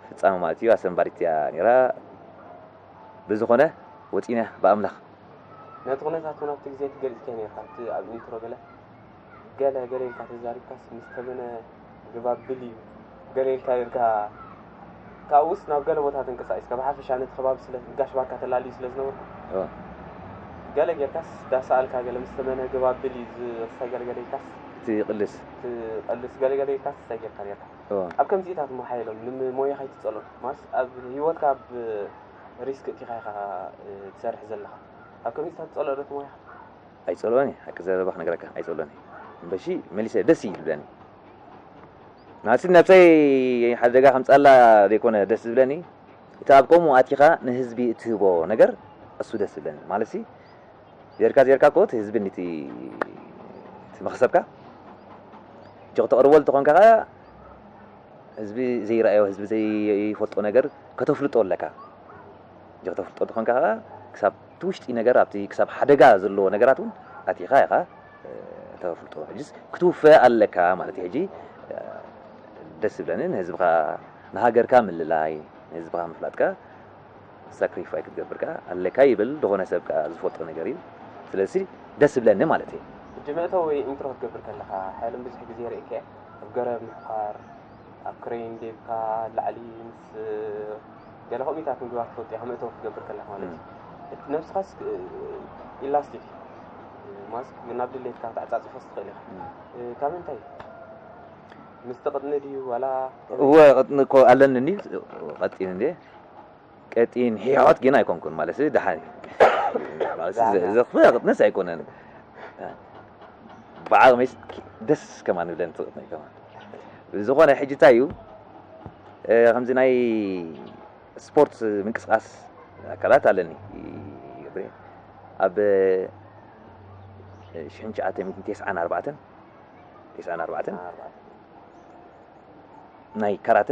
ፍጻመ ማለት እዩ ኣሰንባዲት እያ ነይራ። ብዝኾነ ወፂና ብኣምላኽ። ነቲ ኩነታት እውን ኣብቲ ግዜ ትገልጽ እያ ነርካ ኣብቲ ኣብ ኢንትሮ ገለ ገለ ገለ ኢልካ ተዛሪብካስ ምስ ተመነ ግባብል እዩ ገለ ኢልካ ነርካ። ካብኡስ ናብ ገለ ቦታ ተንቀሳቒስካ ብሓፈሻ ነቲ ከባቢ ስለ ጋሽ ባርካ ተላልዩ ስለ ዝነበርኩ እወ። ገለ ጌርካስ ዳሰኣልካ ገለ ምስ ተመነ ግባብል እዩ ዝኽሳይ ገለ ገለ ኢልካስ ትቕልስ ትቐልስ ገለ ገለ ኢልካስ እንታይ ጌርካ ነርካ። እወ። ኣብ ከምዚኢታት እሞ ሓየሎም ንሞያኻ ኣይትጸልኦ ማለት ኣብ ህይወትካ ኣብ ሪስክ እቲኻ ኢኻ ትሰርሕ ዘለኻ። ኣብ ከምዚኢታት ትጸልኦ ዶ እቲ ሞያኻ? ኣይጸልኦን እየ ሓቂ ዘረባ ክነግረካ ኣይጸልኦን እየ እምበሺ መሊሰ ደስ እዩ ዝብለኒ ናሲ ነብሰይ ሓደጋ ከምጻላ ዘይኮነ ደስ ዝብለኒ እቲ ኣብ ከምኡ ኣቲኻ ንህዝቢ እትህቦ ነገር እሱ ደስ ዝብለኒ ማለት ሲ ዜርካ ዜርካ እኮ እቲ ህዝቢ ንቲ እቲ መኽሰብካ እጆ ክተቕርቦ ዝተኾንካ ኸዓ ህዝቢ ዘይረኣዮ ህዝቢ ዘይፈልጦ ነገር ከተፍልጦ ኣለካ እጆ ከተፍልጦ ተኾንካ ኸዓ ክሳብ እቲ ውሽጢ ነገር ኣብቲ ክሳብ ሓደጋ ዘለዎ ነገራት እውን ኣቲኻ ኢኻ ተፍልጦ ሕጂስ ክትውፈ ኣለካ ማለት እዩ ሕጂ ደስ ዝብለኒ ንህዝብኻ ንሃገርካ ምልላይ ንህዝብኻ ምፍላጥካ ሳክሪፋይ ክትገብር ከኣ ኣለካ ይብል ዝኾነ ሰብ ከኣ ዝፈልጦ ነገር እዩ ስለዚ ደስ ዝብለኒ ማለት እዩ ሕጂ መእተዊ ኢንትሮ ክትገብር ከለኻ ሓይልን ብዙሕ ግዜ ርእከ ኣብ ገረብ ምሕኳር ኣብ ክሬን ጌርካ ላዕሊ ምስ ገለ ከምኡታት ምግባር ትፈልጥ ኢኻ መእተዊ ክትገብር ከለኻ ማለት እዩ እቲ ነብስኻስ ኢላስቲክ ማስክ ናብ ድሌትካ ክትዓጻጽፎ ትኽእል ኢኻ ካብ ምንታይ ምስቲ ቅጥኒ ድዩ ዋላ እወ ቅጥኒ እኮ ኣለኒ እንዲ ቀጢን እንዴ ቀጢን ሒሖት ግን ኣይኮንኩን ማለት ደሓን ዘኽፍእ ቅጥንስ ኣይኮነን ብዓቕመይ ደስ ከማን ብለን ትቕጥኒ ከማን ዝኾነ ሕጂ እንታይ እዩ ከምዚ ናይ ስፖርት ምንቅስቃስ ኣካላት ኣለኒ ይገብር እየ። ኣብ ሽሕን ትሽዓተ ሚእትን ተስዓን ኣርባዕተን ተስዓን ኣርባዕተን ናይ ካራተ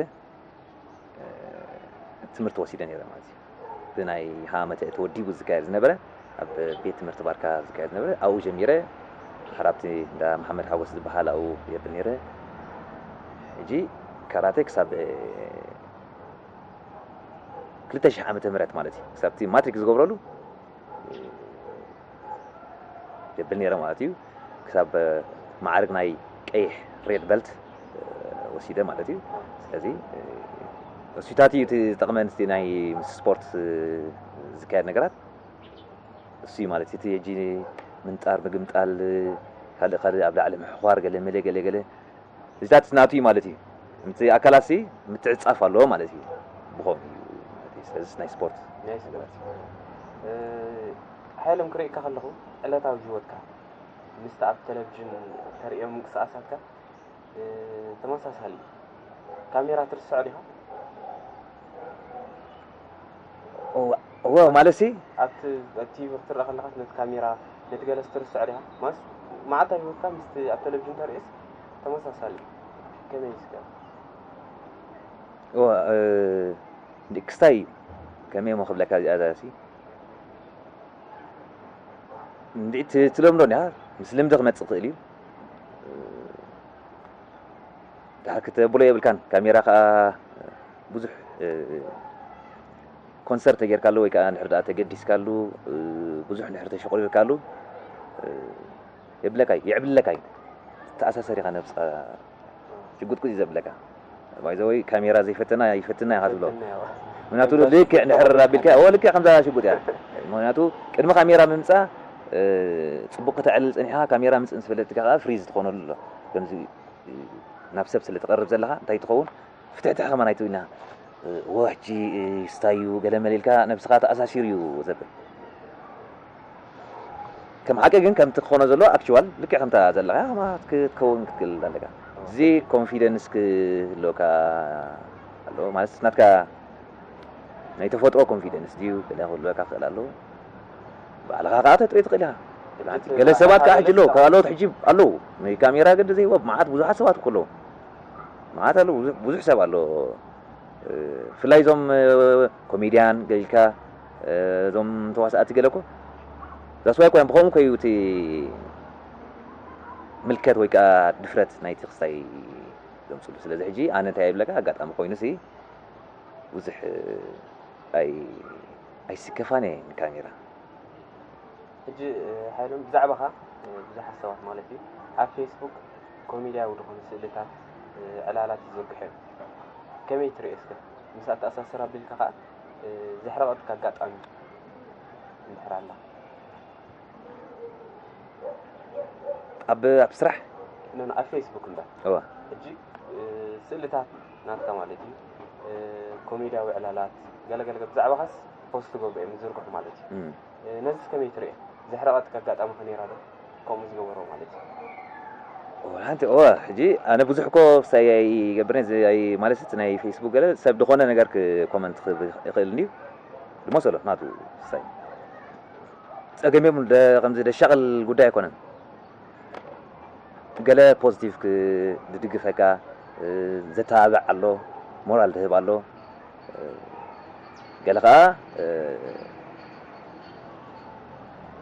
ትምህርቲ ወሲደ ነይረ ማለት እዩ። ብናይ ሃመተ ተወዲቡ ዝካየድ ዝነበረ ኣብ ቤት ትምህርቲ ባርካ ዝካየድ ዝነበረ ኣብኡ ጀሚረ ሓራብቲ እንዳ መሓመድ ሓጎስ ዝበሃል ኣብኡ የብል ነይረ። ሕጂ ካራተ ክሳብ ክልተ ሽሕ ዓመተ ምህረት ማለት እዩ ክሳብ እቲ ማትሪክ ዝገብረሉ የብል ነይረ ማለት እዩ ክሳብ ማዕርግ ናይ ቀይሕ ሬድ በልት ወሲደ ማለት እዩ ስለዚ እሱታት እዩ እቲ ዝጠቕመን እቲ ናይ ምስ ስፖርት ዝካየድ ነገራት እሱ እዩ ማለት እቲ ሕጂ ምንጣር ምግምጣል ካልእ ካልእ ኣብ ላዕሊ ምሕኳር ገለ መለ ገለ ገለ እዚታት ናቱ እዩ ማለት እዩ። እቲ ኣካላት ሲ ምትዕጻፍ ኣለዎ ማለት እዩ። ብኸም እዩ ማለት እዩ። ስለዚ ናይ ስፖርት ናይ ስፖርት ሓይሎም ክርእካ ከለኹ ዕለታዊ ህይወትካ ምስቲ ኣብ ቴሌቪዥን ተርእዮ ምንቅስቃሳትካ ተመሳሳሊ እዩ። ካሜራ ትርስዖ ዲኻ? እወ ማለት ሲ ኣብቲ ኣብ ቲቪ ክትረኣ ከለኻስ ነቲ ካሜራ ነቲ ገለስ ትርስዖ ዲኻ? ማለት መዓልታዊ ህይወትካ ምስቲ ኣብ ቴሌቪዥን ተርእዮስ ተመሳሳሊ እዩ። ከመይ እስከ? እወ እንዲ ክስታይ እዩ። ከመይ እሞ ክብለካ እዚኣ ዛሲ እንዲ ትለምዶ እንዲኻ ምስ ልምዲ ክመፅእ ክእል እዩ። ድሓር ክተብሎ የብልካን ካሜራ ከዓ ብዙሕ ኮንሰርት ተጌርካሉ ወይ ከዓ እንድሕር ደኣ ተገዲስካሉ ብዙሕ እንድሕር ተሸቑሪርካሉ የብለካይ የዕብልለካይ ተኣሳሰሪኻ ነብስኻ ሽጉጥቁጥ እዩ ዘብለካ ባይዘወይ ካሜራ ዘይፈተና ይፈትና ኢኻ ትብሎ ምክንያቱ ልክዕ እንድሕር ኣቢልካ ኦ ልክዕ ከምዛ ሽጉጥ እያ ምክንያቱ ቅድሚ ካሜራ ምምፃ ፅቡቅ ከተዕልል ፀኒሕካ ካሜራ ምፅእ ምስ ፈለጥካ ከዓ ፍሪዝ ትኾነሉ ኣሎ ከምዚ ናብ ሰብ ስለ ትቐርብ ዘለኻ እንታይ ትኸውን ፍትሕትሕ ከማን ኣይትብልና ወ ሕጂ ስታዩ ገለመለ ኢልካ ነብስኻ ተኣሳሲሩ እዩ ዘብል ከም ሓቂ ግን ከምቲ ክኾኖ ዘሎ ኣክቹዋል ልክዕ ከምታ ዘለኻ ክትከውን ክትክእል ኣለካ እዚ ኮንፊደንስ ክህልወካ ኣለዎ ማለት ናትካ ናይ ተፈጥሮ ኮንፊደንስ ድዩ ገለ ክህልወካ ክእል ኣለዎ ባዕልኻ ከዓ ተጥሪ ትኽእል ኢኻ ገለ ሰባት ከዓ ሕጂ ኣለዉ ካልኦት ሕጂ ኣለዉ ናይ ካሜራ ገዲ ዘይህቦ መዓት ብዙሓት ሰባት እኮ ኣለዉ መዓት ኣለዉ ብዙሕ ሰብ ኣሎ ብፍላይ እዞም ኮሜድያን ገሊልካ እዞም ተዋሳእቲ ገለ እኮ ዛስዋይ ኮ ብኸምኡ ኮዩ እቲ ምልከት ወይ ከዓ ድፍረት ናይቲ ክስታይ ዘምፅሉ። ስለዚ ሕጂ ኣነ እንታይ ይብለካ፣ ኣጋጣሚ ኮይኑሲ ብዙሕ ኣይ ኣይስከፋን እየ ንካሜራ። ሕጂ ሓይሎም ብዛዕባኻ ብዙሓት ሰባት ማለት እዩ ኣብ ፌስቡክ ኮሜድያዊ ዝኾኑ ስእልታት ዕላላት ይዝርግሑ እዮም። ከመይ ትሪኦ እስከ ምስ ኣተኣሳስር ኣቢልካ ከዓ ዘሕረቐትካ ኣጋጣሚ እንድሕር ኣላ? ኣብ ኣብ ስራሕ ኖ ኣብ ፌስቡክ እምበር እዋ ሕጂ ስእልታት ናትካ ማለት እዩ ኮሜድያዊ ዕላላት ገለገለ ብዛዕባኻስ ፖስት ትገብሩ እዮም ዝዝርግሑ ማለት እዩ። ነዚስ ከመይ ትሪኦ? ዘሕረቐትካ ኣጋጣሚ ከ ነይራ ዶ ከምኡ ዝገበሮ ማለት እዩ? ወላ ሓንቲ እወ ሕጂ ኣነ ብዙሕ እኮ ክሳይ ኣይገብርን እየ፣ እዚ ኣይ ማለት እቲ ናይ ፌስቡክ ገለ ሰብ ዝኾነ ነገር ኮመንት ክህብ ይኽእል እንድዩ ድሞ ሰሎ ናቱ ክሳይ ጸገም የብሉን። ደ- ከምዚ ደሻቕል ጉዳይ ኣይኮነን። ገለ ፖዚቲቭ ክ- ዝድግፈካ እ፣ ዘተባብዕ ኣሎ፣ ሞራል ዝህብ ኣሎ። እ፣ ገለ ከዓ እ፣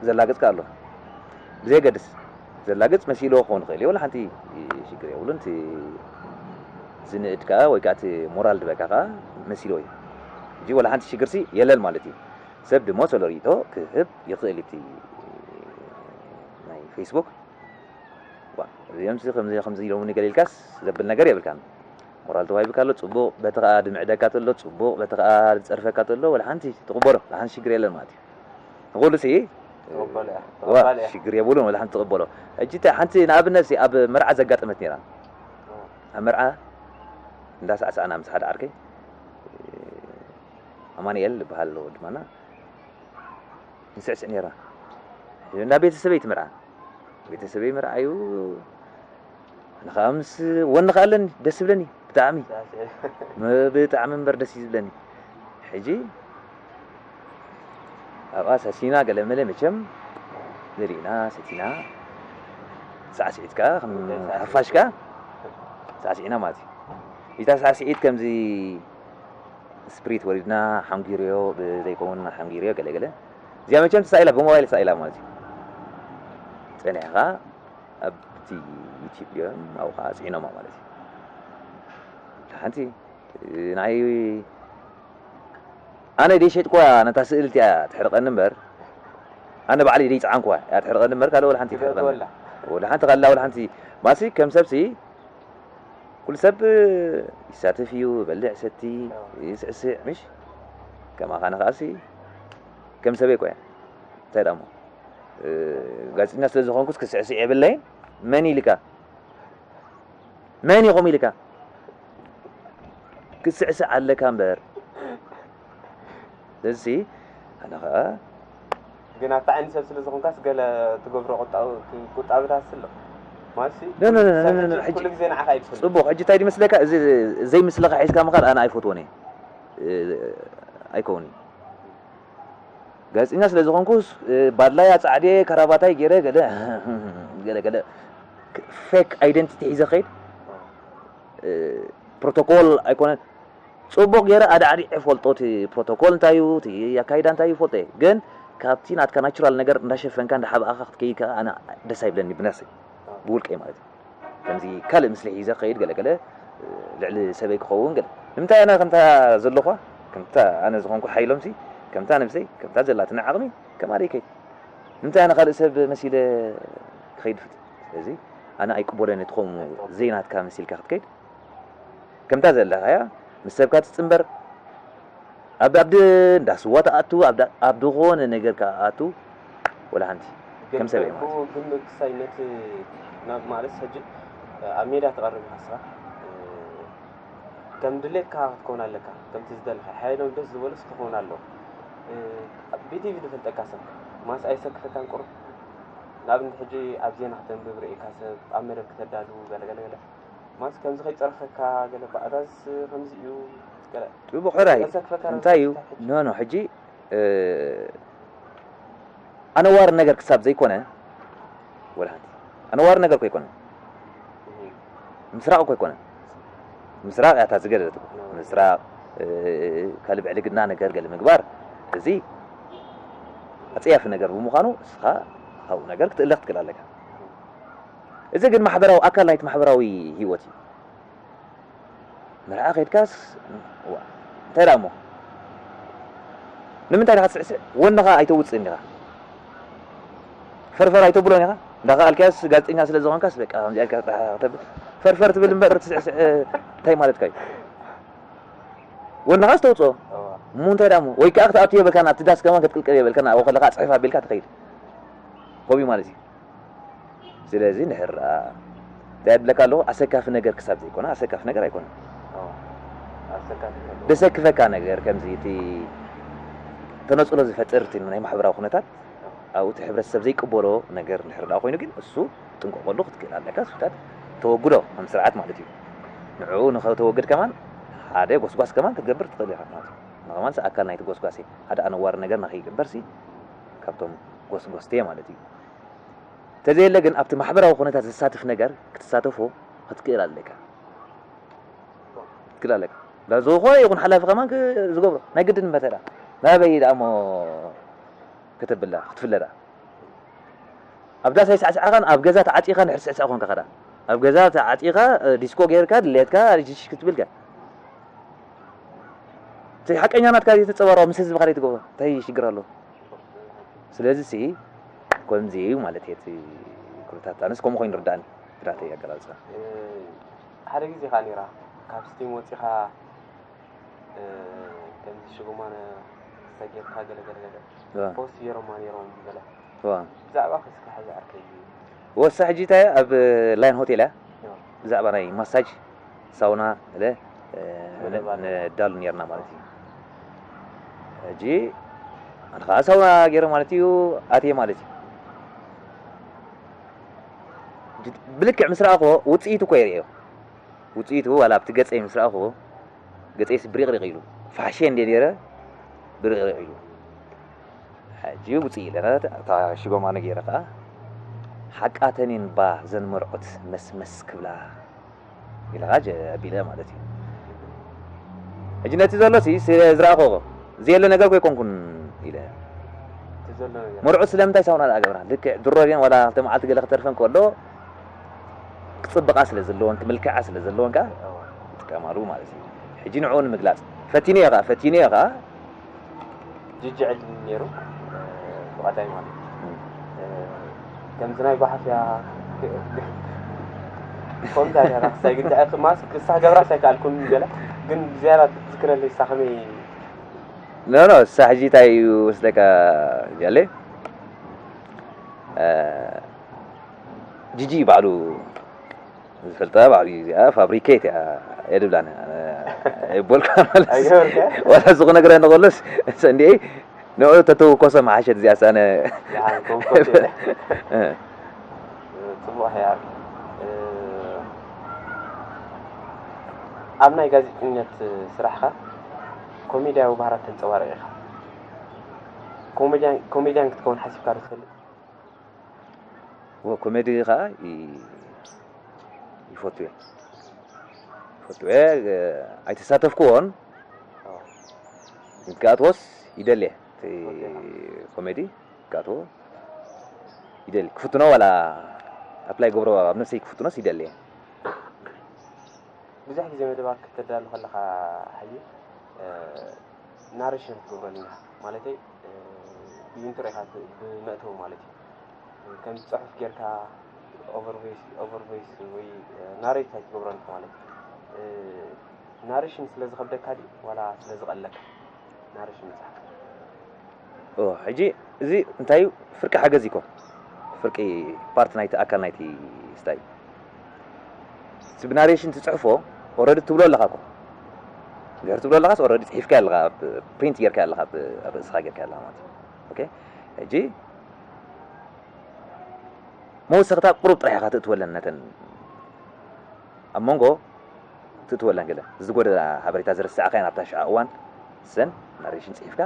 ዘላግጽካ ኣሎ። ብዘየገድስ ዘላግጽ መሲልዎ ክኸውን ይኽእል እዩ። ወላ ሓንቲ ሽግር የብሉን። እቲ ዝንእድ ከዓ ወይ ከዓ እቲ ሞራል ዝበካ ከዓ መሲልዎ እዩ። ሕጂ ወላ ሓንቲ ሽግርሲ የለን ማለት እዩ። ሰብ ድሞ ሰሎ ርእይቶ ክህብ ይኽእል እዩ። እቲ ናይ ፌስቡክ ዋ እዚኦም ሲ ከምዚ ከምዚ ኢሎምኒ ገለ ኢልካስ ዘብል ነገር የብልካን። ሞራል ተዋሂብካ ኣሎ ጽቡቕ፣ በቲ ከኣ ድምዕደካ ተሎ ጽቡቕ፣ በቲ ከኣ ዝጸርፈካ ተሎ ወላ ሓንቲ ትቕበሎ፣ ወላ ሓንቲ ሽግር የለን ማለት እዩ። ንኹሉ ሲ ተቐባሊ እያ። ዋ ተቐባሊ እያ። ሽግር የብሉን ወላ ሓንቲ ትቕበሎ። ሕጂ እታ ሓንቲ ንኣብነት ሲ ኣብ መርዓ ዘጋጠመት ነይራ። ኣብ መርዓ እንዳሳዕሳዕና ምስ ሓደ ዓርከይ ኣማኑኤል ዝበሃል ወዲ ማና ንስዕስዕ ነይራ። እና ቤተሰበይ ትምርዓ ቤተሰበይ ምርዓዩ ኣነ ከዓ ምስ ወኒ ከዓ ኣለኒ ደስ ዝብለኒ ብጣዕሚ ም- ብጣዕሚ እምበር ደስ እዩ ዝብለኒ። ሕጂ ኣብኣ ሳሲና ገለመለ መቸም ዘሊእና ሰቲና ሳዕስዒት ከዓ ከም ሓፋሽ ከዓ ሳዕስዒና ማለት እዩ። ኢታ ሳዕስዒት ከምዚ ስፕሪት ወሪድና ሓንጊርዮ ብዘይከውን ሓንጊርዮ ገለ ገለ እዚኣ መቸም ተሳኢላ ብሞባይል ተሳኢላ ማለት እዩ። ፀኒሕኻ ኣብቲ ዩቲብ ዲዮም ኣብኡ ከዓ ፅዒኖማ ማለት እዩ። ሓንቲ ንዓይ ኣነ ደይ ሸጥኩዋ ነታ ስእሊ እቲኣ ትሕርቀኒ እምበር ኣነ ባዕለይ ደይ ፀዓንኩዋ እያ ትሕርቀኒ እምበር ካልእ ወላ ሓንቲ ትሕርቀኒ ወላ ሓንቲ ካላ ወላ ሓንቲ ማሲ ከም ሰብሲ ኩሉ ሰብ ይሳተፍ እዩ፣ በልዕ ሰቲ፣ ይስዕስዕ፣ ምሽ ከማኻ ንኸኣሲ ከም ሰበይ ኮያ እንታይ ዳሞ ጋዜጠኛ ስለ ዝኾንኩስ ክስዕስዕ የብለይን። መን ኢልካ መን ኢኹም ኢልካ ክስዕስዕ ኣለካ እምበር እዚ ኣነ ኸኣ ግን ኣብቲ ዓይነት ሰብ ስለ ዝኾንካስ ገለ ትገብሮ ቁጣብታት ኣሎ ማለትሲ ኖ፣ ኖ፣ ኖ፣ ኖ፣ ኖ፣ ሰብ ሕጂ- ኩሉ ግዜ ንዓኻ ኣይትፈልጥ ጽቡቕ ሕጂ እንታይ ድመስለካ እዚ ዘይ ምስለኻ ሒዝካ ምኻድ ኣነ ኣይፈትዎን እየ ኣይከውን እዩ ጋዜጠኛ ስለ ዝኾንኩ ባድላይ ኣጻዕድየ ከራባታይ ገይረ ገለ ገለ ገለ ፌክ ኣይደንቲቲ ሒዘ ኸይድ ፕሮቶኮል ኣይኮነን ጽቡቕ ገይረ ኣዳዕዲዐ ፈልጦ እቲ ፕሮቶኮል እንታይ እዩ እቲ ኣካይዳ እንታይ እዩ ፈልጦ እየ ግን ካብቲ ናትካ ናቹራል ነገር እንዳሸፈንካ እንዳሓብኣኻ ክትከይድ ከኣ ኣነ ደስ ኣይብለኒ ብነፍሰይ ብውልቀይ ማለት እዩ ከምዚ ካልእ ምስሊ ሒዘ ክኸይድ ገለ ገለ ልዕሊ ሰበይ ክኸውን ገለ ንምንታይ ኣነ ከምታ ዘለኹዋ ከምታ ኣነ ዝኾንኩ ሓይሎምሲ ከምታ ነብሰይ ከምታ ዘላትኒ ዓቕሚ ከማለይ ከይድ ንምንታይ ኣነ ካልእ ሰብ መሲለ ክኸይድ ፍት ስለዚ ኣነ ኣይቅበሎን እቲ ከምኡ ዘይናትካ መሲልካ ክትከይድ ከምታ ዘለኻያ ምስ ሰብካ ትጽንበር ኣብ ኣብ እንዳ ስዋ ትኣቱ ኣብ ዳ- ኣብ ዝኾነ ነገር ከኣቱ ወላ ሓንቲ ከም ሰበይ ማለት ግን ክሳይ ነቲ ናብ ማለት ሕጂ ኣብ ሜዳ ትቐርብ ኢኻ ስራሕ ከም ድሌትካ ክትከውን ኣለካ ከምቲ ዝደለኻ ሓይሎም ደስ ዝበሉስ ክኸውን ኣለዎ ብቲቪ ዝፈልጠካ ሰብ ማስ ኣይሰክፈካን ቁሩብ ንኣብነት ሕጂ ኣብ ዜና ክተንብብ ርኢካ ሰብ ኣብ መደብ ክተዳሉ ገለገለገለ ማስ ከምዚ ከይፀርፈካ ገለ ባእታስ ከምዚ እዩ ገለ ጽቡቕ ሕራይ ዘሰክፈካ እንታይ እዩ ኖ ኖ ሕጂ ኣነዋሪ ነገር ክሳብ ዘይኮነ ወላ ሓንቲ ኣነዋሪ ነገር እኮ ኣይኮነን ምስራቕ እኮ ኣይኮነን ምስራቕ ያታ ዝገደለት እኮ ምስራቕ ካልእ ብዕልግና ነገር ገለ ምግባር እዚ ኣፀያፊ ነገር ብምዃኑ እስኻ ካብኡ ነገር ክትእለ ክትክእል ኣለካ እዚ ግን ማሕበራዊ ኣካል ናይቲ ማሕበራዊ ህይወት እዩ መርዓ ከይድካስ ዋ፣ እንታይ ደኣ እሞ? ንምንታይ ዲኻ ትስዕስዕ? ወንኻ ኣይተውፅእን ዲኻ? ፈርፈር ኣይተብሎን ኢኻ? እንዳኸኣልካስ ጋዜጠኛ ስለ ዝኾንካስ በቃ ከምዚኣ ኢልካ ጥራሕ ከተብል። ፈርፈር ትብል እምበር ትስዕስዕ እንታይ ማለትካ እዩ? ወንኻስ ተውፅኦ። እሞ እንታይ ደኣ እሞ? ወይ ከዓ ክትኣቱ የብልካን፣ ኣብቲ ዳስ ከማን ክትቅልቀል የብልካን፣ ኣብኡ ከለኻ ፅሕፍ ኣቢልካ ትኸይድ። ከምኡ ማለት እዩ። ስለዚ ንሕር ደኣ እንታይ እብለካ ኣለኹ፣ ኣሰካፊ ነገር ክሳብ ዘይኮነ፣ ኣሰካፊ ነገር ኣይኮነን። ኣዎ። ኣሰካፊ ነገር። ዘሰክፈካ ነገር ከምዚ እቲ ተነፅሎ ዝፈጥር እቲ ናይ ማሕበራዊ ኩነታት ኣብኡ እቲ ሕብረተሰብ ዘይቅበሎ ነገር እንድሕር ደኣ ኮይኑ ግን እሱ ክትጥንቀቐሉ ክትክእል ኣለካ። እሱታት ተወግዶ ከም ስርዓት ማለት እዩ። ንዕኡ ንኸተወግድ ከማን ሓደ ጎስጓስ ከማን ክትገብር ትኽእል ኢኻ ማለት እዩ። ንኸማን ኣካል ናይቲ ጎስጓስ እዩ። ሓደ ኣነዋሪ ነገር ንኸይግበርሲ ካብቶም ጎስጎስቲ እየ ማለት እዩ። እንተዘየለ ግን ኣብቲ ማሕበራዊ ኩነታት ዘሳትፍ ነገር ክትሳተፎ ክትክእል ኣለካ። ክትክእል ኣለካ። ዳ ዝኾነ ይኹን ሓላፊ ከማን ክ- ዝገብሮ ናይ ግድን መተዳ ናበይ ደኣ እሞ ከተብላ ክትፍለ ደኣ ኣብ ዳስ ኣይሳዕሳዕኻን ኣብ ገዛ ተዓፂኻ ንድሕር ስዕሳዕ ኮንካ ከዳ ኣብ ገዛ ተዓፂኻ እ፣ ዲስኮ ጌርካ ድሌትካ ጅሽ ክትብልካ እቲ ሓቀኛ ናትካ ዘይተፀባረቐ ምስ ህዝብኻ ዘይትገብሮ እንታይ ሽግር ኣለዎ? ስለዚ ሲ ከምዚ እዩ ማለት እዩ እቲ ኩነታት ኣነስ ከምኡ ኮይኑ ርዳእኒ እቲ ናተይ ኣገላልፃ። ሓደ ግዜ ከዓ ነይራ ካብ ስቲም ወፂኻ እ፣ ከምዚ ሽጉማነ ሰጊርካ ገለ ገለ ገለ ዋ፣ ፖስት ገይሮማ ነይሮም ዝበለ ዋ። ብዛዕባ ከስካ ሕዚ ዓርከይ ወሳ ሕጂ እንታይ ኣብ ላይን ሆቴል እያ ያው ብዛዕባ ናይ ማሳጅ ሳውና ለ መደብ ኣሎ። ነዳሉ ነርና ማለት እዩ። ሕጂ ኣነ ከዓ ሳውና ገይረ ማለት እዩ ኣትየ ማለት እዩ። ብልክዕ ምስ ረኣኽዎ ውፅኢቱ እኮ የርእዮ። ውፅኢቱ ዋላ ኣብቲ ገፀይ ምስ ረኣኽዎ ገፀይስ ብሪቕሪቕ ኢሉ ፋሕሸ እንደ ነይረ ብሪቕሪቕ ኢሉ ሕጂ ውፅእ ኢለ እታ ሽጎማነ ገይረ ከዓ ሓቃተን እየን ባ ዘን መርዑት መስመስ ክብላ ኢለ ከዓ ኣቢለ ማለት እዩ። ሕጂ ነቲ ዘሎ ሲ ዝረኣኽዎ ዘየለ ነገር ኮ ኣይኮንኩን ኢለ እቲ ዘሎ ነገር መርዑት ስለምንታይ ሳውና ደኣ ገብራ ልክዕ ድሮ ድየን ዋላ ክልተ መዓልቲ ገለ ክተርፈን ከሎ ክፅብቓ ስለ ዘለወን ክምልክዓ ስለ ዘለወን ከዓ ይጥቀማሉ ማለት እዩ። ሕጂ ንዕኡ ንምግላፅ ፈቲነ እየ ከዓ ፈቲነ እየ ከዓ ጅጅዕል ነይሩ ብቐዳይ ማለት እዩ። ከምዚ ናይ ጓሓፍያ ከምዛ ዳ ክሳይ ግድዐ ማስ ክሳ ገብራስ ኣይከኣልኩን ገለ ግን ዝያዳ ትዝክረለይ ሳ ከመይ ኖ ኖ እሳ ሕጂ እንታይ እዩ ወስደካ ጃለ እ፣ ጂጂ ባዕሉ ዝፈልጣ ባዕሉ እዩ እዚኣ ፋብሪኬት እያ የድብላን የቦልካ ማለት ኣይገበርካ? ዋላ ዝኹ ነገር እንተኸሎስ እንዲኤ ንዑ ተተውኮሶ መሓሸት እዚኣ ሳነ ይሓን ተውኮስ የለ። እ፣ ጽቡቕ ህያብ ኣብ ናይ ጋዜጠኝነት ስራሕኻ ኮሜድያዊ ባህርያት ተንጸባርቕ ኢኻ። ኮሜድያን ኮሜድያን ክትከውን ሓሲብካ ዶ ትፈልጥ? ወ ኮሜዲ ከዓ ይ- ይፈቱ እየ ይፈቱ እየ እ፣ ኣይተሳተፍኩዎን ግን ክኣትዎስ ይደሊ እየ እቲ ኮሜዲ ክኣትዎ ይደሊ ክፍትኖ ዋላ ኣፕላይ ገብሮ ኣብ ነፍሰይ ክፍትኖስ ይደሊ እየ ብዙሕ ግዜ መደባት ከተዳሉ ከለኻ ሓዩ ናሬሽን ክትገብረልና ማለተይ ብኢንትሮ ኢኻ ብመእተዊ ማለት እዩ ከም ፅሑፍ ጌርካ ኦቨር ቮይስ ወይ ናሬት ኣይትገብረን ማለት እዩ ናሬሽን ስለ ዝኸብደካ ድዩ ዋላ ስለ ዝቐለካ ናሬሽን ምፅሓፍ ኦ፣ ሕጂ እዚ እንታይ እዩ? ፍርቂ ሓገዝ እዩ እኮ። ፍርቂ ፓርት ናይቲ ኣካል ናይቲ ስታይ። እቲ ብናሬሽን ትፅሕፎ ኦረዲ ትብሎ ኣለኻ እኮ። ገር ትብሎ ኣለኻስ ኦረዲ ፅሒፍካ ኣለኻ፣ ፕሪንት ጌርካ ኣለኻ፣ ኣብ ርእስኻ ጌርካ ኣለኻ ማለት እዩ። ኦኬ፣ ሕጂ መወሰኽታ ቁሩብ ጥራሕ ኢኻ ትእትወለን ነተን ኣብ መንጎ ትእትወለን ገለ ዝጎደላ ሓበሬታ ዝረሳዕካየን ኣብታ ሽዓ እዋን ሰን ናሬሽን ፅሒፍካ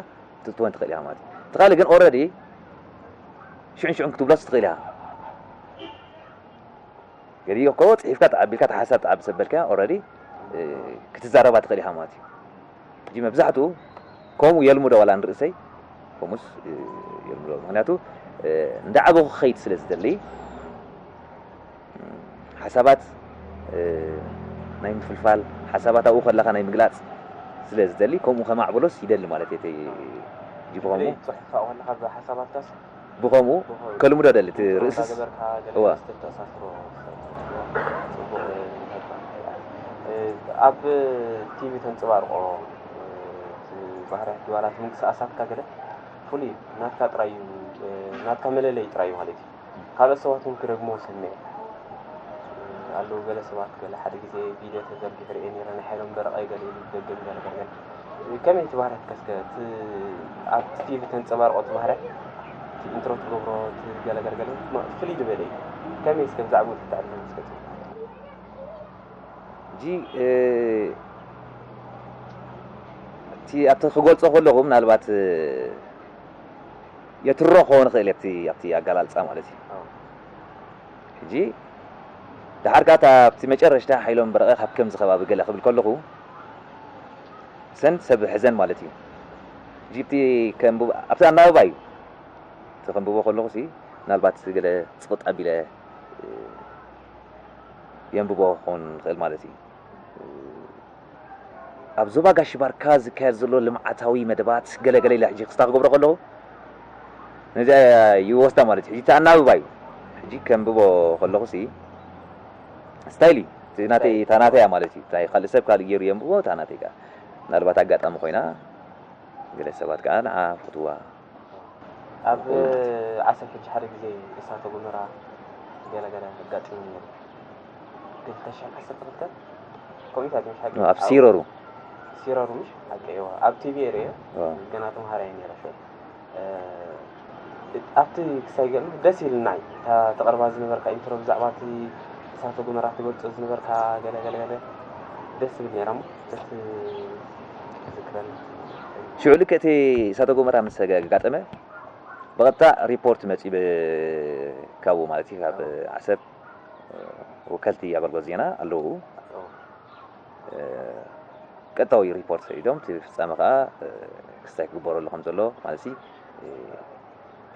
ትእትወን ትኽእል ኢኻ ማለት እዩ። እቲ ካልእ ግን ኦረዲ ሽዑን ሽዑን ክትብሎስ ትኽእል ኢኻ። ገዲዮ እኮ ፅሒፍካ ተዓቢልካ ተሓሳብ ተዓቢ ሰበልካ ኦረዲ ክትዛረባ ትኽእል ኢኻ ማለት እዩ። ሕጂ መብዛሕትኡ ከምኡ የልምዶ ዋላ ንርእሰይ ከምኡስ የልምዶ ምክንያቱ እንዳዓበኹ ክኸይድ ስለ ዝደሊ ሓሳባት ናይ ምፍልፋል ሓሳባት ኣብኡ ከለኻ ናይ ምግላጽ ስለ ዝደሊ፣ ከምኡ ከማዕብሎስ ይደሊ ማለት እየ። እቲ ጂ ብኸምኡ ብዘይ ጽሑፍ ኣብኡ ከለኻ ብሓሳባትካስ ብኸምኡ ብኸምኡ ከልምዶ ደሊ፣ እቲ ብኸምኡ ርእስስ እንዳገበርካ ገለ እዋ። ክስተት ተኣሳስሮ ጽቡቕ ይህልወካ። እ፣ ኣብ ቲቪ ተንጸባርቆ፣ እ፣ እቲ ባህርያት ጓላት ምንቅስቓሳትካ ገለ ፍሉይ ናትካ ጥራይ እዩ፣ እ፣ ናትካ መለለዪ ጥራይ እዩ ማለት እዩ። ካልኦት ሰባት እውን ክደግሞ ሰምዐ። ኣለዉ ገለ ሰባት፣ ገለ ሓደ ግዜ ቪድዮ ተዘርጊሑ ርእየ ነይረ፣ ናይ ሓይሎም በረቐ ገለ ኢሉ ደገም ገለ ገለ። ከመይ እቲ ባህርያትካ እስከ፣ እቲ ኣብቲ ቲቪ ተንጸባርቆ እቲ ባህርያት፣ እቲ ኢንትሮ ትገብሮ፣ እቲ ገለ ገለ ገለ፣ ማ-፣ ፍልይ ዝበለ እዩ። ከመይ እስከ ብዛዕባኡ ትተዕልም እስከ ትብል? ሕጂ፣ እ፣ እቲ ኣብቲ ክገልጾ ከለኹ ምናልባት፣ እ፣ የትሮ ክኸውን ይኽእል እየ ኣብቲ፣ ኣብቲ ኣገላልጻ ማለት እዩ። ኣዎ። ሕጂ ደሓር ከኣ እታ ኣብቲ መጨረሽታ ሓይሎም በረቐ ካብ ከምዚ ከባቢ ገለ ክብል ከለኹ፣ ሰን ሰብ ሕዘን ማለት እዩ። ሕጂ ኣብቲ ከንብብ-፣ ኣብቲ ኣናብባ እዩ። እቲ ከንብቦ ከለኹሲ ምናልባት ገለ ጽቕጥ ኣቢለ፣ እ፣ የንብቦ ክኸውን ይኽእል ማለት እዩ። ኣብ ዞባ ጋሽ ባርካ ዝካየድ ዘሎ ልምዓታዊ መደባት ገለ ገለ ኢለ ሕጂ ክስታ ክገብሮ ከለኹ፣ ነዚኣ ይወስዳ ማለት እዩ። ሕጂ እቲ ኣናብባ እዩ። ሕጂ ከንብቦ ከለኹሲ፣ ስታይል እዩ። እቲ ናተይ፣ እታ ናተይ እያ ማለት እዩ። ናይ ካልእ ሰብ ካልእ ገይሩ የንብቦ፣ እታ ናተይ ከኣ ምናልባት ኣጋጣሚ ኮይና፣ ገለ ሰባት ከኣ ንዓ ፈትዋ። ኣብ ዓሰብ ሕጂ ሓደ ግዜ እሳተ ጎመራ ገለ ገለ ኣጋጢሙ ነይሩ። ክልተ ሽሕን ዓሰርተ ክልተን ከምኡ እዩ፣ ምሽ ሓቂ? ኣብ ሲረሩ። ሲረሩ ምሽ ሓቂ? እዋ። ኣብ ቲቪ እየ ርእየ። እዋ። ገና ተምሃራይ እየ ነይረ ሽዑ። እ፣ ኣብቲ ክሳይ ገ-፣ ደስ ኢልና እዩ። እታ ተቕርባ ዝነበርካ ኢንትሮ ብዛዕባ እቲ እሳተ ጎመራ ትገልጾ ዝነበርካ ገለ ገለ ገለ ደስ ትብል ነይራ እሞ፣ ደስ ትዝክረኒ። ሽዑ ልክዕ እቲ እሳተ ጎመራ ምስ ኣጋጠመ፣ ብቐጥታ ሪፖርት መጺኡ ብ-፣ ካብኡ ማለት እዩ፣ ካብ ዓሰብ፣ እ፣ ወከልቲ ኣገልግሎት ዜና ኣለዉ። እ፣ ቀጥታዊ ሪፖርት ሰዲዶም፣ እቲ ፍጻመ ከኣ፣ እ፣ ክስታይ ክግበረሉ ከም ዘሎ፣ ማለት እዩ፣ እ፣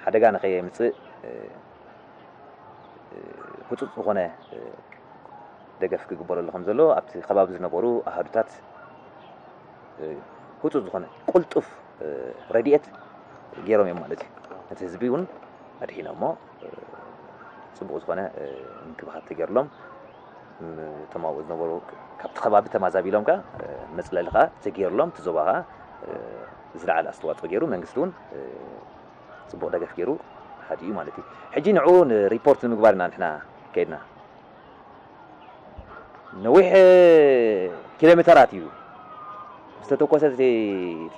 ሓደጋ ንኸየምጽእ፣ እ፣ እ፣ ህጹጽ ዝኾነ፣ እ፣ ደገፍ ክግበረሉ ከም ዘሎ ኣብቲ ከባቢ ዝነበሩ ኣሃዱታት፣ እ፣ ህጹጽ ዝኾነ ቅልጡፍ፣ እ፣ ረድኤት ገይሮም እዮም ማለት እዩ። ነቲ ህዝቢ እውን ኣድሒኖሞ፣ እ፣ ጽቡቕ ዝኾነ፣ እ፣ እንክብኻብ ተገይርሎም፣ ም-፣ እቶም ኣብኡ ዝነበሩ ካብቲ ከባቢ ተማዛቢሎም ከኣ፣ እ፣ መጽለሊ ከኣ ተገይርሎም፣ እቲ ዞባ ከኣ፣ እ፣ ዝለዓለ ኣስተዋጽኦ ገይሩ፣ መንግስቲ እውን፣ እ፣ ጽቡቕ ደገፍ ገይሩ ሓዲኡ ማለት እዩ። ሕጂ ንዕኡ ን-፣ ሪፖርት ንምግባር ኢና ንሕና ከይድና። ነዊሕ ኪሎ ሜተራት እዩ ዝተተኮሰ እቲ፣ እቲ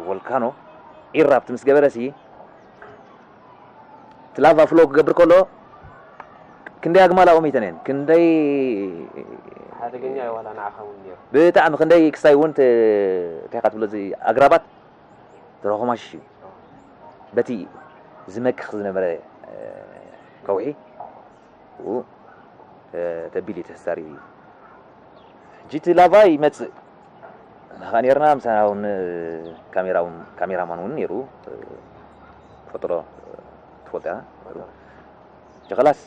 ቮልካኖ ኢራፕት ምስ ገበረሲ፣ እቲ ላቫ ፍሎ ክገብር ከሎ ክንደይ ኣግማል ኣብኡ መይተን እየን፣ ክንደይ ሓደገኛ እዩ ዋላ ንዓኻ እውን ነይሩ። ብጣዕሚ ክንደይ ክሳይ እውን ተ-፣ እንታይ ኢኻ ትብሎ፣ እዚ ኣግራባት ተረኾማሽሽ እዩ። በቲ ዝመክኽ ዝነበረ፣ እ፣ ከውሒ ብኡ፣ እ፣ ተቢሉ እዩ ተሳሪቡ እዩ። ሕጂ እቲ ላቫ ይመጽእ። ንኻ ኔርና፣ ምሳና እውን ካሜራ እውን፣ ካሜራማን እውን ነይሩ። እ፣ ፈጥሮ፣ እ፣ ትፈልጦ ኢኻ። ሕጂ ኸላስ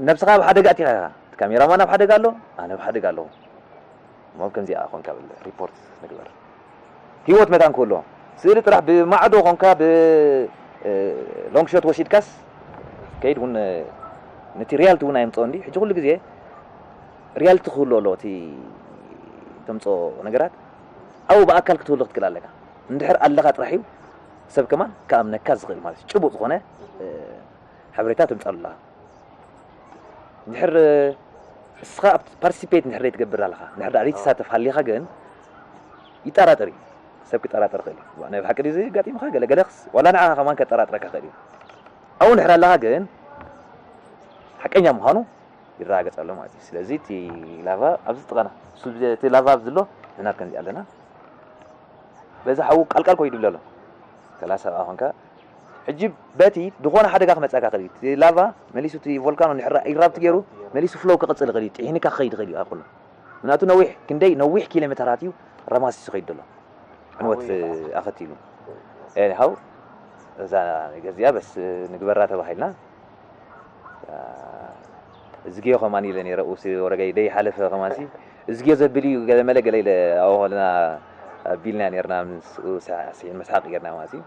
ነብስኻ ኣብ ሓደጋ ኣቲኻ ኢኻ። እቲ ካሜራማን ኣብ ሓደጋ ኣሎ፣ ኣነ ኣብ ሓደጋ ኣለኹ። እሞ ከምዚኣ ኾንካ ብል ሪፖርት ንግበር። ህይወት መታን ክህልዎ። ስእሊ ጥራሕ ብማዕዶ ኾንካ ብ፣ እ፣ ሎንግ ሾት ወሲድካስ ከይድ እውን፣ እ፣ ነቲ ሪያልቲ እውን ኣየምጽኦ እንዲ። ሕጂ ኩሉ ግዜ ሪያልቲ ክህልዎ ኣለዎ እቲ ተምጽኦ ነገራት። ኣብኡ ብኣካል ክትህሉ ክትክእል ኣለካ። እንድሕር ኣለኻ ጥራሕ እዩ ሰብ ከማን ክኣምነካ ዝኽእል ማለት እዩ። ጭቡጥ ዝኾነ፣ እ፣ ሓበሬታ ተምጻሉ ኣለኻ። እንድሕር እስኻ ኣብቲ ፓርቲሲፔት እንድሕር ዘይትገብር ኣለኻ፣ እንድሕር ደኣ ዘይትሳተፍ ሃሊኻ ግን ይጠራጠር እዩ። ሰብ ክጠራጠር ይኽእል እዩ። ዋእ፣ ናይ ብሓቂ ድዩ ዘጋጢሙኻ? ገለ ገለ ክስ-፣ ዋላ ንዓኻ ከማን ከጠራጥረካ ይኽእል እዩ። ኣብኡ እንድሕር ኣለኻ ግን ሓቀኛ ምዃኑ ይረጋገጽ ኣሎ ማለት እዩ። ስለዚ እቲ ላቫ ኣብዚ ጥቓና፣ እሱ ብዘ-፣ እቲ ላቫ ኣብዚ ኣሎ፣ ንሕና ከምዚ ኣለና። በዚ ሓዉ ቃልቃል ኮይዱ ይብል ኣሎ። ከላ ሰብኣ ኾንካ፣ ሕጂ በቲ ዝኾነ ሓደጋ ክመጻካ ይኽእል እዩ። እቲ ላቫ መሊሱ፣ እቲ ቮልካኖ እንድሕር ኢራፕት ገይሩ፣ መሊሱ ፍሎው ክቕጽል ይኽእል እዩ። ጥሒንካ ክኸይድ ይኽእል እዩ ኣብ ኩሉ። ምኽንያቱ ነዊሕ፣ ክንደይ ነዊሕ ኪሎ ሜተራት እዩ ረማሲሱ ይኸይድ ዘሎ። ዕንወት ኣኸቲሉ። ኤኒሃው፣ እዛ ነገር እዚኣ በስ ንግበራ ተባሂልና። እዝግዮ ከማን ኢለ ነይረ፣ ኡሲ ወረገይ ደይ ሓለፈ ከማንሲ። እዝግዮ ዘብል እዩ፣ ገለ መለ ገለ ኢለ ኣብኡ ከለና ኣቢልና ኔርና፣ ምስኡ ሳዕሲዕን መስሓቕ ጌርና ማለት እዩ።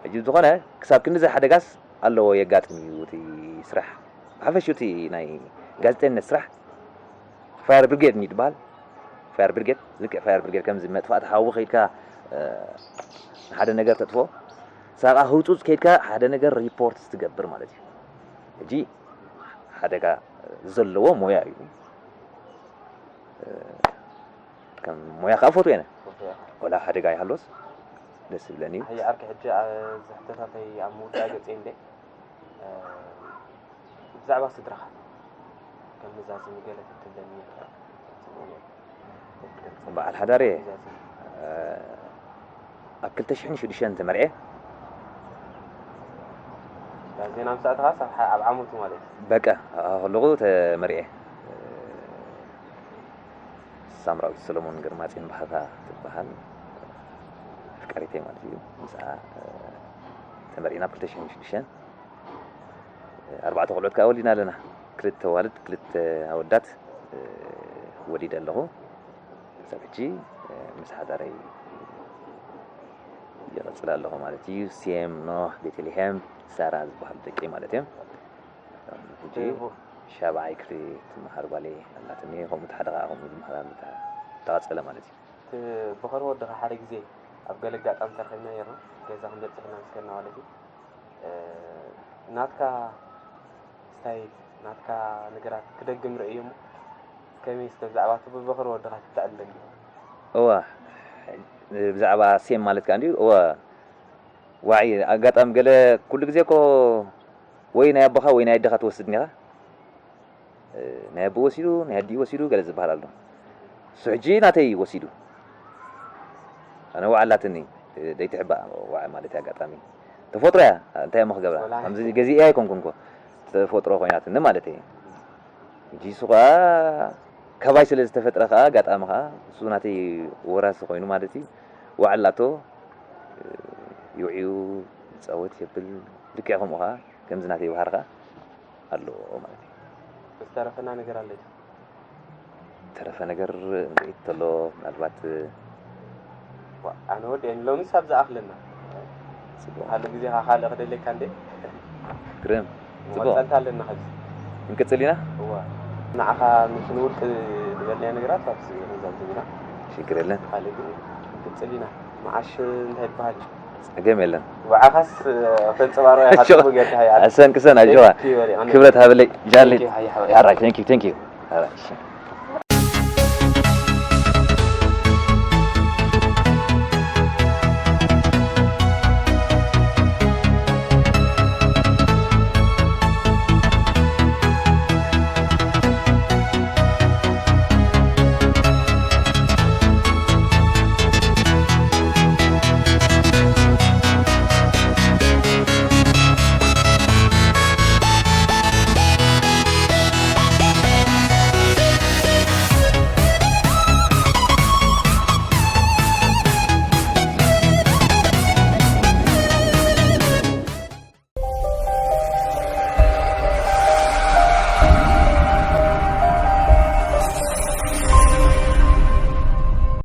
ሕጂ ዝኾነ ክሳብ ክንድዚ ሓደጋስ ኣለዎ የጋጥም እዩ እቲ ስራሕ። ብሓፈሽኡ እቲ ናይ ጋዜጠኝነት ስራሕ ፋየር ብሪጌድ እዩ ዝበሃል። ፋየር ብሪጌድ፣ ልክዕ ፋየር ብሪጌድ ከምዚ መጥፋእቲ ሓዊ ከይድካ፣ እ፣ ንሓደ ነገር ተጥፍኦ፣ ሳብ ከኣ ህውጹጽ ከይድካ ሓደ ነገር ሪፖርት ትገብር ማለት እዩ። ሕጂ ሓደጋ ዘለዎ ሞያ እዩ። እ፣ ከም ሞያ ከኣ ፈትዎ እየ። ፈትዎ። ወላ ሓደጋ ይሃልዎስ ደስ ዝብለኒ እዩ። ኣየ ዓርከይ፣ ሕጂ፣ እ፣ እዚ ሕቶታተይ ኣብ ምውዳእ ገጸይ እንደ፣ እ፣ ብዛዕባ ስድራኻ ከም መዛዘሚ ገለ ክትብለኒ ይኽእል? ጽቡቕ ነይሩ። በዓል ሓዳር እየ። መዛዘሚ። እ፣ ኣብ ክልተ ሽሕን ሽዱሽተን ተመርዕየ። ዳንቴና ምስ ኣተኻስ ኣብ ሓ-፣ ኣብ ዓመቱ ማለት እዩ። በቃ፣ ኣብኣ ከለኹ ተመርዕየ። ሳምራዊት ሰሎሞን ግርማጽዮን ባህታ ትበሃል ኣፍቃሪተይ ማለት እዩ። ምስኣ፣ እ፣ ተመርዒና ኣብ ክልተ ሽሕን ሽዱሽተን። ኣርባዕተ ቆልዑት ከኣ ወሊድና ኣለና። ክልተ ኣዋልድ፣ ክልተ ኣወዳት፣ እ፣ ወሊደ ኣለኹ። ክሳብ ሕጂ፣ እ፣ ምስ ሓዳረይ ይቕጽል ኣለኹ ማለት እዩ። ሴም፣ ኖህ፣ ቤተልሔም፣ ሳራ ዝበሃሉ ደቀይ ማለት እዮም። ሕጂ ሻብዓይ ክፍሊ ትመሃር ጓለይ ኣላትኒ። ከምኡ እቲ ሓደ ከኣ ከምኡ ዝመሃር ኣሎ፣ ተቐጸለ ማለት እዩ። እቲ በኸር ወድኻ ሓደ ግዜ ኣብ ገለ ኣጋጣሚ ተረኺብና ነይርና፣ ገዛ ክንበጽሕ ኢና ምስ ከድና ማለት እዩ። እ፣ ናትካ ስታይል፣ ናትካ ነገራት ክደግም ርእየ እሞ፣ ከመይ እስከ ብዛዕባ እቲ በኸር ወድኻ ትተዕልለኒ? እወ፣ ብዛዕባ ሴም ማለት ከኣ እንድዩ፣ እወ፣ ዋዒ ኣጋጣሚ ገለ ኩሉ ግዜ እኮ ወይ ናይ ኣቦኻ ወይ ናይ ኣዴኻ ትወስድ እኒኻ። እ፣ ናይ ኣቦኡ ወሲዱ፣ ናይ ኣዲኡ ወሲዱ ገለ ዝበሃል ኣሎ። እሱ ሕጂ ናተይ ወሲዱ። ኣነ ዋዕ ኣላትኒ፣ እ፣ ደይትሕባእ ዋዕ ማለት እዩ ኣጋጣሚ። ተፈጥሮ እያ፣ እንታይ እሞ ክገብራ? ወላ ከምዚ ገዚኤ ኣይኮንኩን እኮ። ተፈጥሮ ኮይናትኒ ማለት እዩ። ሕጂ እሱ ኸኣ ካባይ ስለ ዝተፈጥረ ኸኣ ኣጋጣሚ ኸኣ እሱ ናተይ ወራሲ ኮይኑ ማለት እዩ። ዋዕ ኣላቶ፣ እ፣ ይውዕዩ፣ ይጻወት፣ የብል። ልክዕ ከምኡ ኸኣ ከምዚ ናተይ ባህሪ ኸኣ ኣለዎ ማለት እዩ። ዝተረፈና ነገር ኣሎ ድዩ? ተረፈ ነገር እንድዒ ተሎ ምናልባት ዋ፣ ኣነ ወዲ እየ፣ ሎምስ ኣብ ዝኣኽለና። ጽቡቕ። ካልእ ግዜ ኸዓ ካልእ ክደልየካ እንዴ? ግርም። ጽቡቕ። መቐጸልታ ኣለና ኸዚ። ክንቅጽል ኢና? እዋ። ንዓኻ ምስ ንውልቂ ዝበልናዮ ነገራት ኣብዚ ክንዛዝም ኢና። ሽግር የለን። ካልእ ግን ክንቅጽል ኢና። መዓሽ እንታይ ይበሃል? ጸገም የለን። ብዓኻስ፣ እ፣ ከንጸባርቕ ኢኻ፣ ጽቡቕ ጌርካ፣ ሃይ፣ ኣረ። ኣሰንቅሰን፣ ኣጆኻ። Thank you very much። ክብረት ሃበለይ፣ ጃለይ። Thank you፣ ሃይ፣ ሃይ። ያራ፣ thank you፣ thank you። ያራ፣ እሺ።